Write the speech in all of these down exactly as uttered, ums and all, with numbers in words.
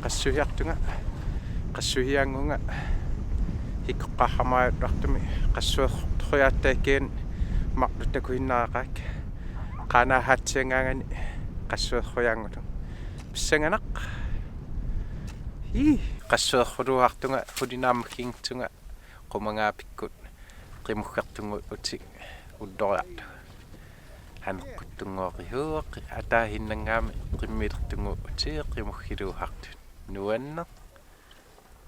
Qassuhiartunga, qassuhiaannguunga, hikoqqaarhamaajuartumi qassuertoriaataakkani marluk takuinnaraqaakka. Qaanaahaatsiangaangani qassuerrujaanngulunga. Pissanganaq. Ii, qassuerruluuartunga, hulinaammakkiinngitsunga qumangaapikkut qimuggertunnguutit ulloriartut. Aneqquttunnguuq ihuuq, ataahinnanngaanniit qimmilertunnguutit qimuggiluuartut. Nuanneq.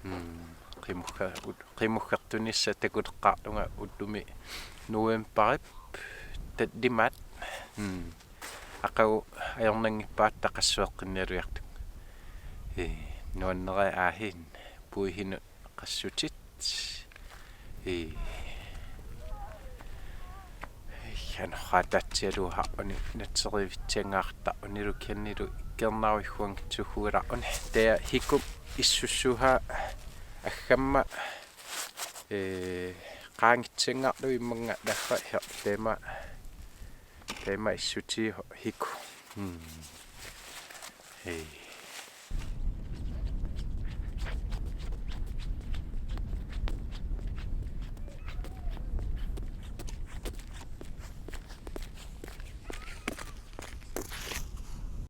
Mm, qimugga-, ut-, qimuggertunissaq takuteqqaartunga ullumi novembarip tallimaat. Mm. Aqagu ajornanngippaat qassueqqinnialuiartunga. Ee, nuannera aahiin puihinut qassutit. Ee. Anorraataatsialuuaruni natserivitsiangaartarunilu kanilu ikkernaruikkuanngitsuugularuni. Taava hiku issussuhaa aggamma, ee, qaangitsiangaarlugu immannga laffa her tema. Tema issutii hiku. Hmm. Hei.